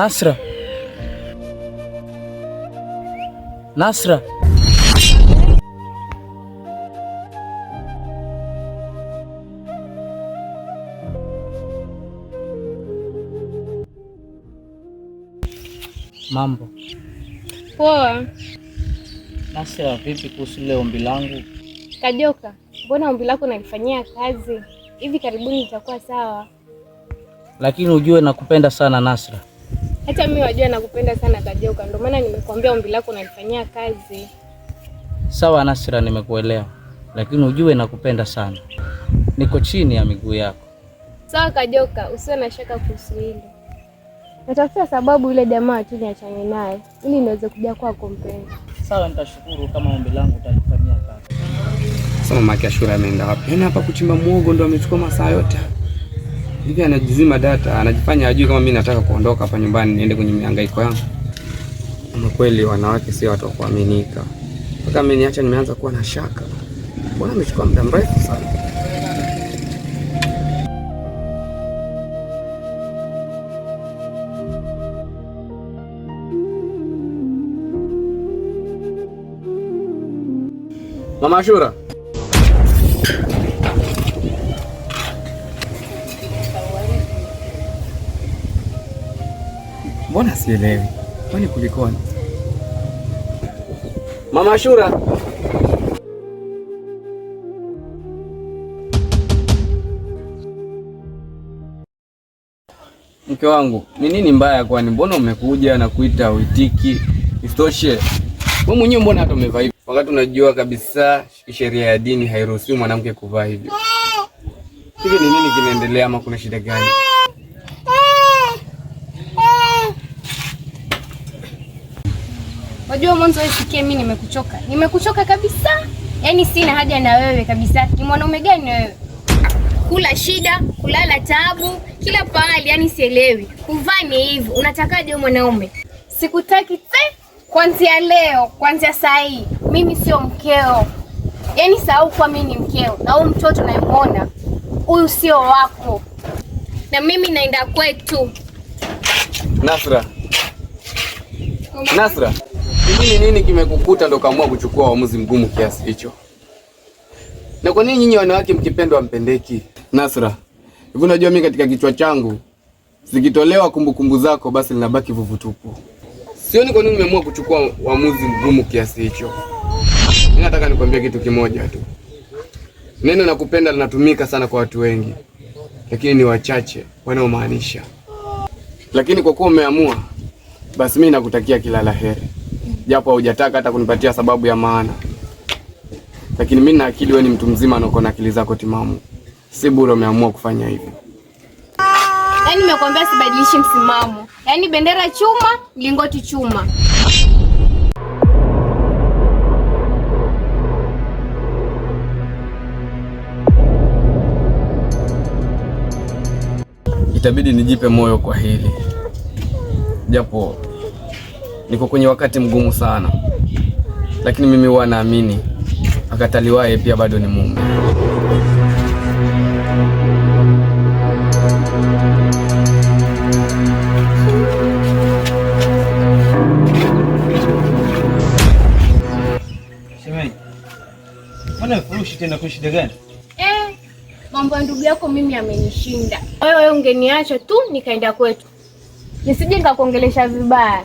Nasra. Nasra. Mambo. Poa. Nasra, vipi kuhusu ile ombi langu? Kajoka, mbona ombi lako nalifanyia kazi? Hivi karibuni itakuwa sawa. Lakini ujue nakupenda sana Nasra. Hata mimi wajua nakupenda sana Kajoka, ndio maana nimekuambia ombi lako nalifanyia kazi. Sawa Nasra, nimekuelewa, lakini ujue nakupenda sana, niko chini ya miguu yako. Sawa Kajoka, usiwe na shaka kuhusu hilo. Natafuta sababu yule jamaa tu niachane naye ili niweze kuja kwako mpenzi. Sawa, nitashukuru kama ombi langu utalifanyia kazi. Sasa mama yake Ashura ameenda wapi? Yaani hapa kuchimba muogo ndo amechukua masaa yote. Hivi anajizima data, anajifanya ajui kama mimi nataka kuondoka hapa nyumbani niende kwenye mihangaiko yangu. Ama kweli wanawake sio watu wa kuaminika. Mpaka ameniacha nimeanza kuwa na shaka. Mbona amechukua muda mrefu sana? Mama Ashura. Mbona sielewi? Kwani kulikoni? Mama Ashura. Mke wangu, ni nini mbaya kwani? Mbona umekuja na kuita uitiki? Isitoshe, wewe mwenyewe mbona hata umevaa hivi? Wakati unajua kabisa sheria ya dini hairuhusiwi mwanamke kuvaa hivyo. Hivi ni nini kinaendelea ama kuna shida gani? Wajua mwanzo wewe sikie, mimi nimekuchoka. Nimekuchoka kabisa. Yaani sina haja na wewe kabisa. Ni mwanaume gani wewe? Kula shida, kulala taabu, kila pahali, yani sielewi. Kuvaa ni hivi, unatakaje wewe mwanaume? Sikutaki te. Kuanzia leo, kuanzia saa hii, mimi sio mkeo. Yaani sahau kuwa mimi ni mkeo na huyu mtoto nayemuona huyu sio wako. Na mimi naenda kwetu. Nasra. Nasra, hivi ni nini kimekukuta ndo kaamua kuchukua uamuzi mgumu kiasi hicho? Na kwa nini nyinyi wanawake mkipendwa mpendeki? Nasra, hivi unajua mimi katika kichwa changu zikitolewa kumbukumbu zako basi linabaki vuvutupu. Sioni kwa nini umeamua kuchukua uamuzi mgumu kiasi hicho. Mimi nataka nikwambie kitu kimoja tu. Neno nakupenda linatumika sana kwa watu wengi, lakini ni wachache wanaomaanisha. Lakini kwa kuwa umeamua, basi mimi nakutakia kila la heri, japo haujataka hata kunipatia sababu ya maana, lakini mimi na akili, wewe ni mtu mzima na uko na akili zako timamu, si bure umeamua kufanya hivyo. Yaani nimekuambia sibadilishi msimamo. Yaani bendera chuma, mlingoti chuma. Itabidi nijipe moyo kwa hili, japo niko kwenye wakati mgumu sana, lakini mimi huwa naamini akataliwaye pia bado ni mume. Shemeji, mbona furushi tena kwa shida gani? Mambo ya ndugu yako mimi amenishinda. Wewe ungeniacha tu nikaenda kwetu, nisije nikakuongelesha vibaya.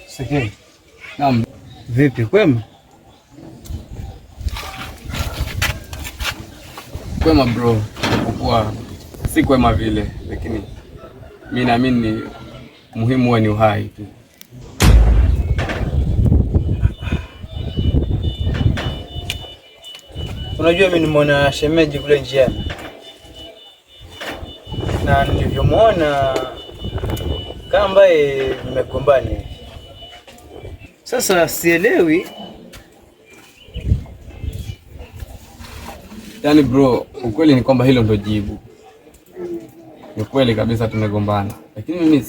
Sekei, Naam. vipi kwema? Kwema bro, japokuwa si kwema vile, lakini mi naamini muhimu huwa ni uhai tu. Unajua mimi nimeona shemeji kule njiani na nilivyomwona kama ambaye mmegombana hivi. Sasa sielewi. Yaani bro, ukweli ni kwamba hilo ndo jibu. Ni kweli kabisa tumegombana, lakini mimi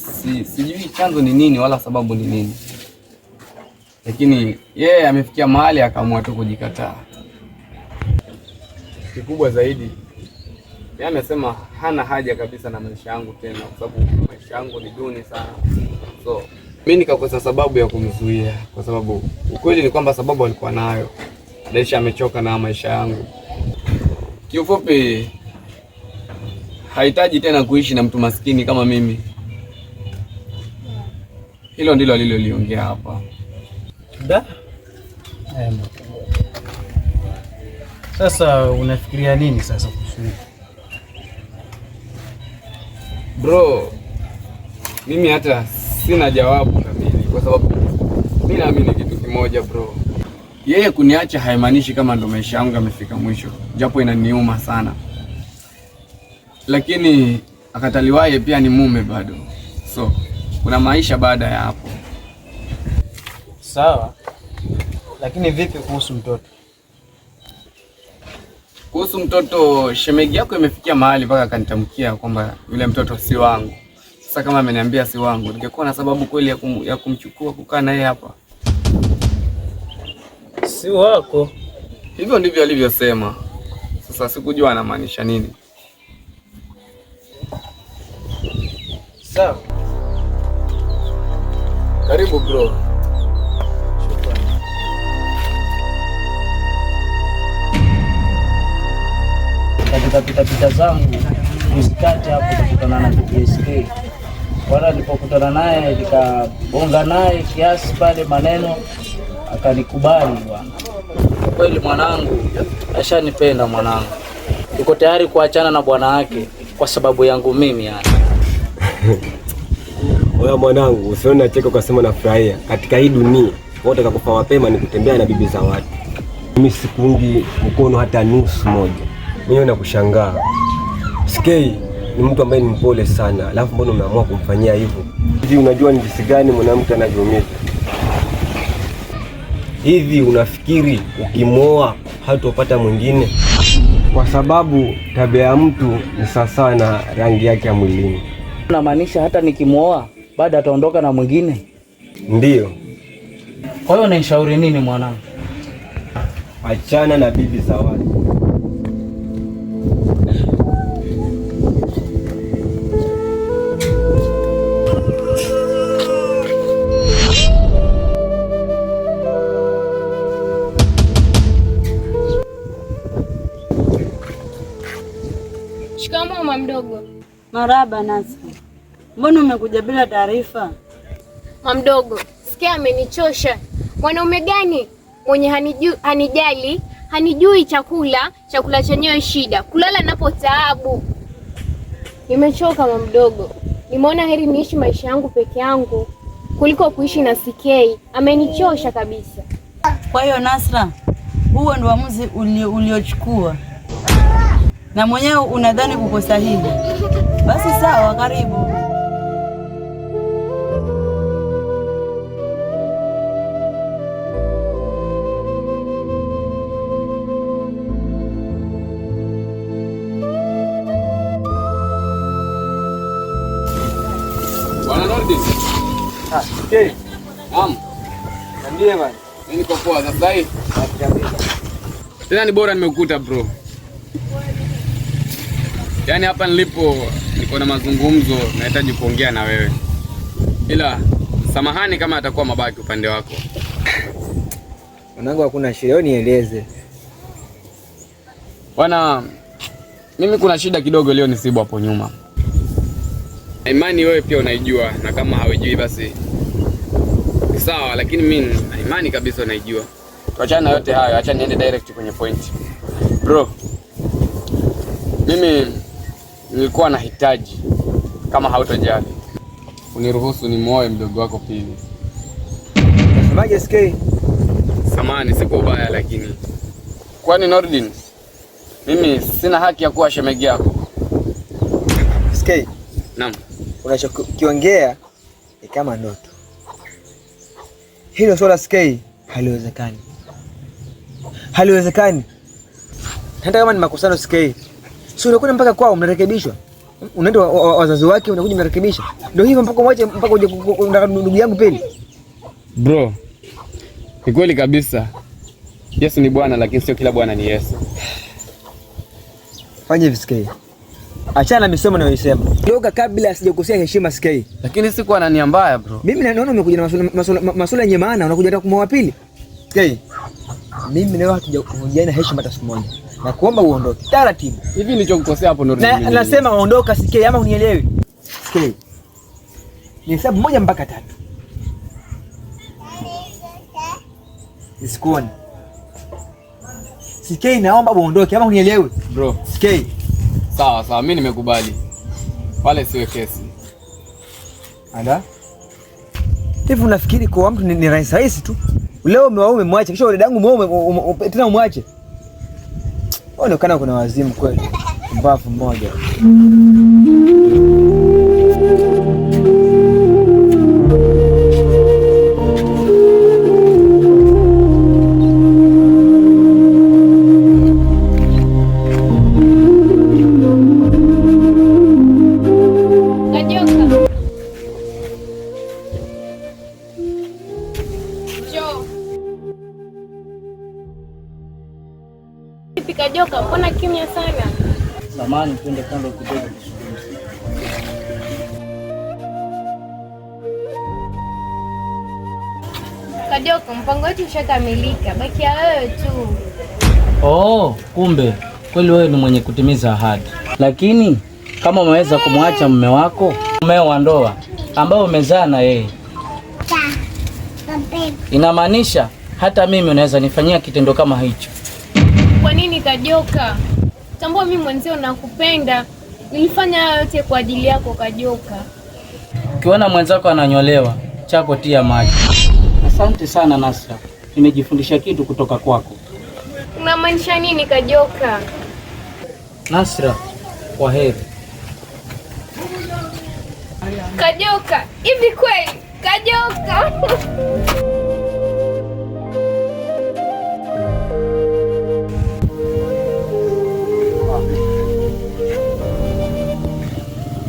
sijui chanzo ni nini wala sababu ni nini, lakini yeye amefikia mahali akaamua tu kujikataa. Kikubwa zaidi, yeye amesema hana haja kabisa na maisha yangu tena, kwa sababu maisha yangu ni duni sana. So mi nikakosa sababu ya kumzuia, kwa sababu ukweli ni kwamba sababu alikuwa nayo. Daisha amechoka na maisha yangu. Kiufupi, hahitaji tena kuishi na mtu maskini kama mimi. Hilo ndilo aliloliongea hapa. Da? Sasa unafikiria nini sasa kuhusu hili? Bro, mimi hata sina jawabu kamili, kwa sababu mimi naamini kitu kimoja bro. Yeye kuniacha haimaanishi kama ndo maisha yangu yamefika mwisho, japo inaniuma sana, lakini akataliwaye pia ni mume bado, so kuna maisha baada ya hapo. Sawa, lakini vipi kuhusu mtoto? Kuhusu mtoto, shemegi yako imefikia mahali mpaka akanitamkia kwamba yule mtoto si wangu. Sasa kama ameniambia si wangu, ningekuwa na sababu kweli ya kumchukua kukaa naye hapa? Si wako. Hivyo ndivyo alivyosema. Sasa sikujua anamaanisha nini. Sawa. Karibu bro. Shukrani. Katika pitapita zangu muzikati hapo kakutana na PSK. Wala nilipokutana naye nikabonga naye kiasi pale maneno, akanikubali bwana. Kwa kweli mwanangu ashanipenda mwanangu, yuko tayari kuachana na bwana wake kwa sababu yangu mimi yani. Oya mwanangu, usione nacheka ukasema nafurahia. Katika hii dunia wote utakakufa mapema ni kutembea na bibi za watu. Mimi sikuungi mkono hata nusu moja. Mimi nakushangaa. Skei ni mtu ambaye ni mpole sana, alafu mbona umeamua kumfanyia hivyo? Hivi unajua ni jinsi gani mwanamke anavyoumia? Hivi unafikiri ukimwoa hatopata mwingine? Kwa sababu tabia ya mtu ni sawasawa na rangi yake ya mwilini. Namaanisha hata nikimwoa bado ataondoka na mwingine? Ndiyo. Kwa hiyo unanishauri nini mwanangu? Achana na bibi za watu. Shikamoo mama mdogo. Marahaba Nasra. Mbona umekuja bila taarifa? Mama mdogo, sikia amenichosha. Mwanaume gani mwenye hanijali, hanijui chakula, chakula chenyewe shida, kulala napo taabu. Nimechoka mama mdogo. Nimeona heri niishi maisha yangu peke yangu kuliko kuishi na CK. Amenichosha kabisa. Kwa hiyo Nasra, huo ndio uamuzi uliochukua na mwenyewe unadhani uko sahihi? Basi sawa, karibu. Bwana Nordin. Okay. Naam. Niambie bwana. Mimi niko poa sasa hivi. Tena ni bora nimekukuta bro. Yaani hapa nilipo niko na mazungumzo nahitaji kuongea na wewe. Ila samahani kama atakuwa mabaki upande wako. Mwanangu, hakuna shida, wewe nieleze. Bwana, mimi kuna shida kidogo leo nisibu hapo nyuma. Imani wewe pia unaijua, na kama hawajui basi ni sawa, lakini mimi na imani kabisa unaijua. Tuachane na yote hayo, acha niende direct kwenye point. Bro, mimi nilikuwa nahitaji kama hautojali uniruhusu nimuoe mdogo wako Pili. Nasemaje SK? Samahani, si kwa ubaya, lakini kwani Nordin, mimi sina haki ya kuwa shemegi yako? SK, Naam. unachokiongea ni kama ndoto. Hilo swala SK haliwezekani. Haliwezekani. Hata kama ni makosano SK. Si unakwenda mpaka kwao mnarekebishwa. Unaenda wazazi wake unakuja mnarekebisha. Ndio hivyo mpaka mwache mpaka uje ndugu yangu Pili. Bro, ni kweli kabisa. Yesu ni Bwana, lakini sio kila bwana ni Yesu. Fanya hivi SK. Achana na misemo nayoisema. Toka kabla sijakosea heshima SK. Lakini sikuwa na nia mbaya bro. Mimi naona umekuja na masuala yenye maana, unakuja hata kumwoa Pili. SK. Mimi na wewe hatujakuvunjiana heshima hata siku moja. Na kuomba uondoke taratibu. Hivi nilichokukosea hapo ndo Na nasema ondoka SK, ama unielewi? SK. Ni hesabu 1 mpaka 3. Nisikuone. SK, naomba uondoke ama unielewi? Bro. SK. Sawa sawa, mimi nimekubali. Pale siwe kesi. Ada? Hivi unafikiri kwa mtu ni rahisi rahisi tu? Leo umemwacha kisha dadangu muoe tena umwache. Unaonekana kuna wazimu kweli. Mbavu mmoja. Kajoka. Njoo. Vipi Kajoka, mbona kimya sana? Samahani, twende kando kidogo tuzungumze. Kajoka, mpango wetu ushakamilika, bakia wewe tu. Oh, kumbe kweli wewe ni mwenye kutimiza ahadi. Lakini kama umeweza kumwacha mume wako, mume wa ndoa ambao umezaa na yeye, inamaanisha hata mimi unaweza nifanyia kitendo kama hicho. Kwa nini Kajoka? Tambua mimi mwenzio nakupenda. Nilifanya hayo yote kwa ajili yako Kajoka. Ukiona mwenzako ananyolewa, chako tia maji. Asante sana Nasra, nimejifundisha kitu kutoka kwako. Unamaanisha nini Kajoka? Nasra, kwa heri. Kajoka, hivi kweli? Kajoka.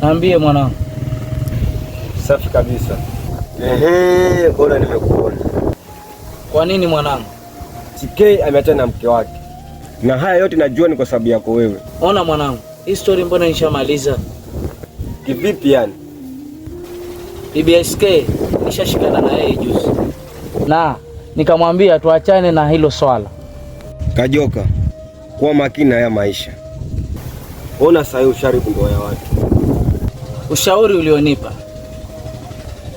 Niambie mwanangu. Safi kabisa. Ehe, bora nimekuona. Kwa nini mwanangu? TK ameachana na mke wake. Na haya yote najua ni kwa sababu yako wewe. Ona mwanangu, hii story mbona nishamaliza? Kivipi yani? Bibi SK nishashikana na yeye juzi. Na nikamwambia tuachane na hilo swala. Kajoka, kuwa makini na haya maisha. Ona sasa usharibu ndoa ya watu. Ushauri ulionipa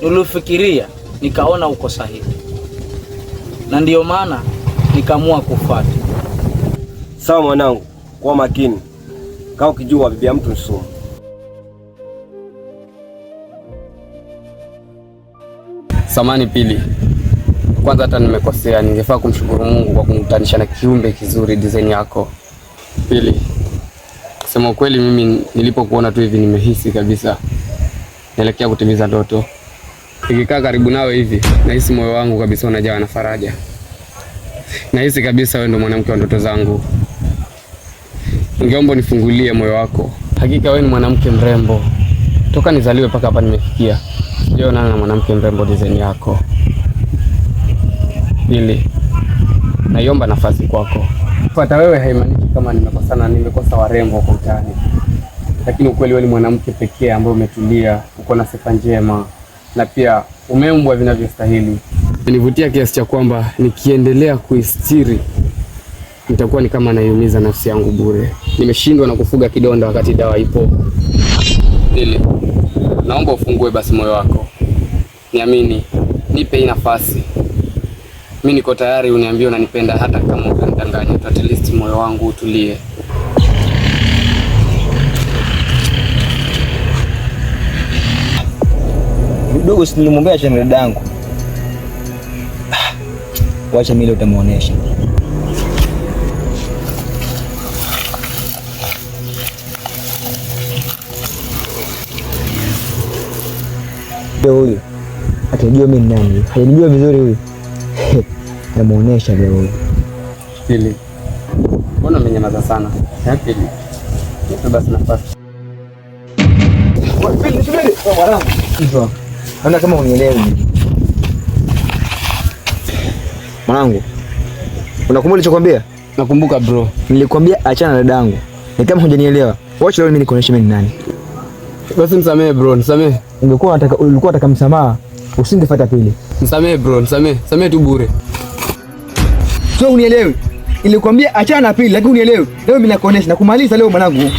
nilifikiria, nikaona uko sahihi, na ndiyo maana nikaamua kufuata. Sawa mwanangu, kuwa makini. Kama ukijua bibi ya mtu ni sumu. Samani Pili, kwanza hata nimekosea, ningefaa kumshukuru Mungu kwa kumkutanisha na kiumbe kizuri design yako. Pili, kusema ukweli, mimi nilipokuona tu hivi nimehisi kabisa naelekea kutimiza ndoto. Nikikaa karibu nawe hivi nahisi moyo wangu kabisa unajawa na faraja. Nahisi kabisa wewe ndo mwanamke wa ndoto zangu. Ningeomba nifungulie moyo wako. Hakika wewe ni mwanamke mrembo. Toka nizaliwe mpaka hapa nimefikia, sijaonana na mwanamke mrembo design yako. Pili, naiomba nafasi kwako. Fuata wewe haimaanishi kama nimekosana, nimekosa warembo kwa mtaani. Lakini ukweli wewe ni mwanamke pekee ambaye umetulia, uko na sifa njema na pia umeumbwa vinavyostahili. Nivutia kiasi cha kwamba nikiendelea kuistiri nitakuwa ni kama naiumiza nafsi yangu bure. Nimeshindwa na kufuga kidonda wakati dawa ipo. Pili, naomba ufungue basi moyo wako. Niamini, nipe hii nafasi. Mimi niko tayari uniambie unanipenda hata kama utanidanganya. At least moyo wangu utulie. Mdogo, si nilimwambia achane na dadangu. Wacha mimi leo utamuonesha. Huyu atajua mimi ni nani. Hajanijua vizuri huyu. Namuonesha leo huyu. Pili, mbona umenyamaza sana? Pili, nipe basi nafasi. Hivyo. Naona kama unielewi. Mwanangu, unakumbuka nilichokwambia? Nakumbuka bro. Nilikwambia achana na dadangu. Ni kama hujanielewa. Wacha leo mimi nikuonyeshe mimi ni nani. Basi msamehe bro, nisamehe. Ungekuwa unataka ulikuwa unataka msamaha, usingefuata Pili. Msamehe bro, nisamehe. Samehe tu bure. Sio unielewi. Nilikwambia achana na Pili lakini unielewi. Leo mimi nakuonyesha na kumaliza leo mwanangu.